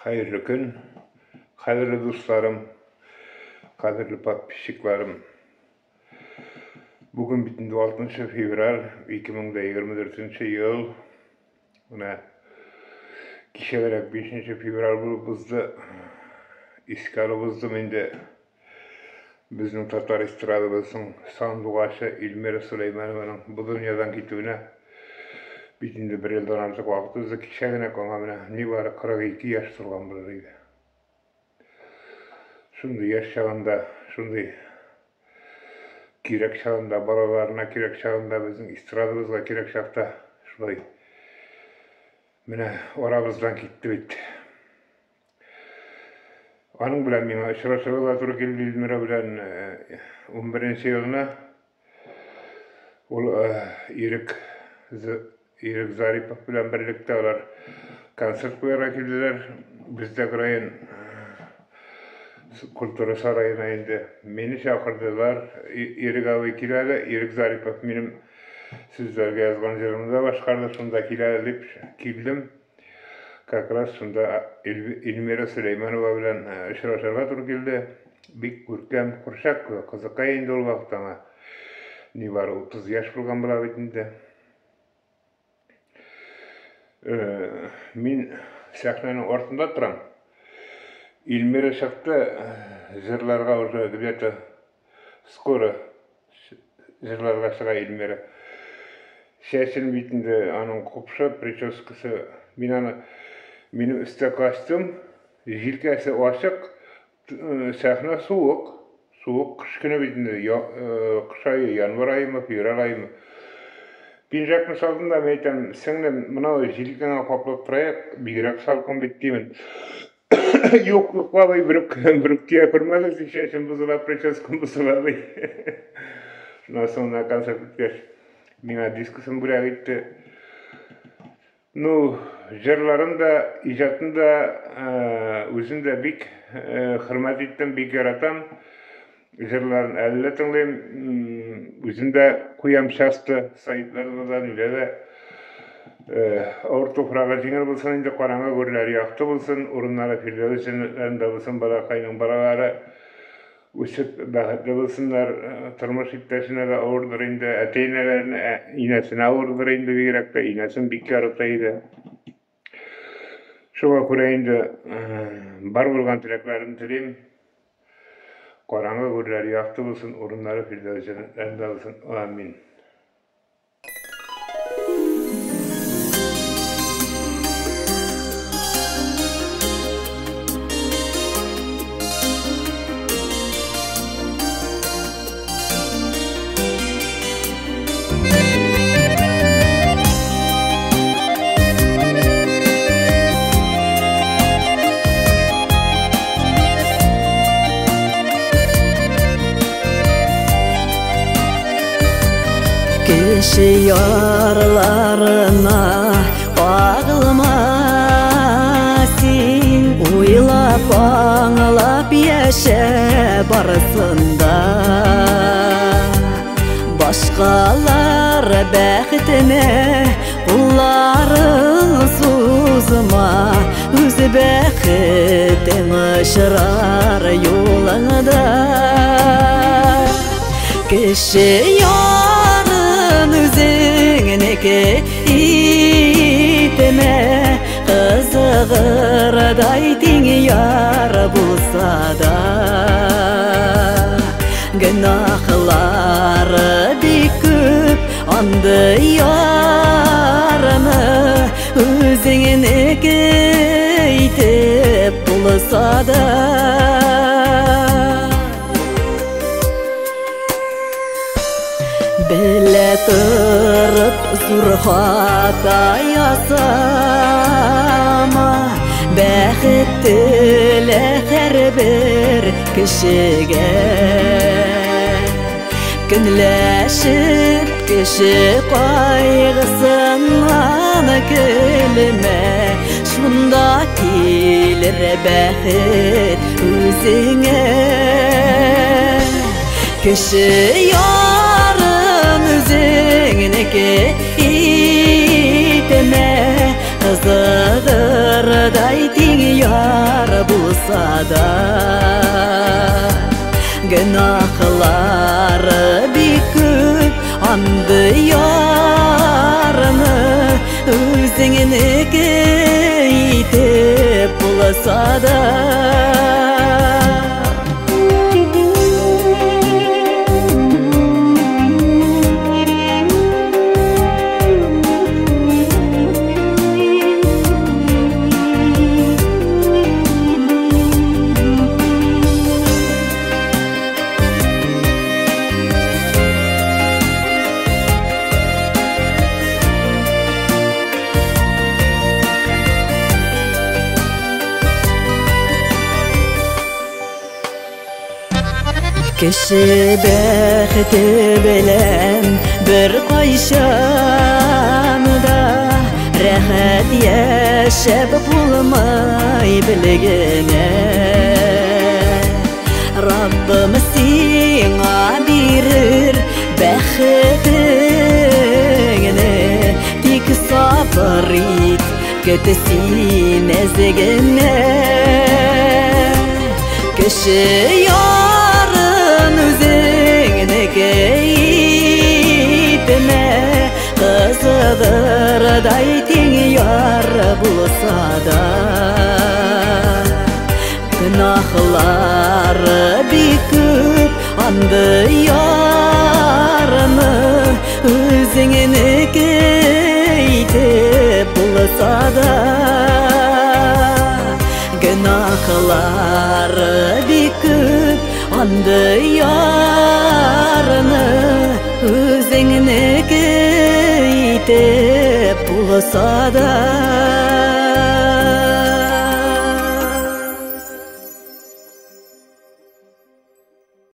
Хәерле көн, кадерле дусларым, кадерле подписчикларым. Бүген бит инде 6 февраль 2024 ел. Менә кичәгерәк 5 февраль булып узды. Искә алып уздым инде. Безнең татар эстрадабызның сандугачы Эльмира Сөләйманованың бу дөньядан китүенә бит инде бер елдан артык вакыт узды. Кичә генә аңа менә нибары 42 яшь тулган булыр иде. Шундый яшь чагында, шундый кирәк чагында, балаларына кирәк чагында, безнең эстрадабызга кирәк чакта шулай менә арабыздан китте бит. Аның белән миңа очрашырга да туры килде Эльмира белән 11 елны. Ул Ирек Ирек Зарипов белән берлектә алар концерт куярга килделәр. Бездә район культура сараена инде мине чакырдылар. Ирек абый килә әле. Ирек Зарипов минем сүзләргә язган җырымны да башкарды. Шунда килә әле дип килдем. Как раз шунда Эльмира Сөләйманова белән очрашырга туры килде. Бик күркәм курчак кызыкай инде ул вакытта аңа. Нибары 30 яшь булган була бит инде. Мин сәхнәнең артында торам. Эльмира чыкты җырларга уже где-то скоро җырларга чыга Эльмира. Чәчен бит инде аның купшы прическасы. Мин аны минем өстә костюм, җилкәсе ачык, сәхнә суык. Суык кыш көне бит инде, кыш ае, январь аемы, февраль аемы. Пинжакны салдым да, мин әйтәм, сеңлем, мынау җилкәңә каплап торайык, бигрәк салкын бит димен. Юк, юк, бабай, берүк, берүк тия күрмәгез, чәчем бозыла, прическам бозыла, ди. Шуннан соң менә концерт беткәч, миңа дискысын бүләк итте. Ну, җырларын да, иҗатын да, үзен дә бик хөрмәт иттем, бик яратам. Җырларын әле дә тыңлыйм, үзем дә куям часто сайтларда да, нидә дә. Авыр туфрагы җиңел булсын инде, караңгы гүрләре якты булсын, урыннары Фирдәвес җәннәтләрендә булсын, балакайның балалары үсеп бәхетле булсыннар. Тормыш иптәшенә дә авырдыр инде, әти-әниләренә, инәсенә авырдыр инде бигрәк тә, инәсен бик ярата иде. Шуңа күрә инде бар булган теләкләрен телим. Караңгы гүрләре якты булсын, урыннары Фирдәвес җәннәтләрендә булсын. Амин. Кеше ярларына кагылма син, уйлап аңлап яшә барысында. Башкалар бәхетенә кулларын сузма, үз бәхетең очрар юлыңда. Кеше ярын үзеңнеке итмә, кызыгырдай тиң яр булса да. Гөнаһлары бик күп андый ярны үзеңнеке итеп булса да. Белә торып зур хата ясама, бәхет телә һәрбер кешегә. Көнләшеп кеше кайгысыннан көлмә, шунда килер бәхет үзеңә. Кеше ярын үзеңнеке итмә, Кызыдырдай тең яр булса да, гөнаһлары бик күп андый ярны үзеңнеке итеп булса да. Кеше бәхете белән бер кайчан да рәхәт яшәп булмай белгенә. Раббым сиңа бирер бәхетеңне, тик сабыр ит, көт син әзгенә. Кеше ярын үзеңнеке итмә, кызыдырдай тең яр булса да. Гөнаһлары бик күп андый ярны үзеңнеке итеп булса да. Гөнаһлары бик күп андый ярны үзеңнеке итеп булса да.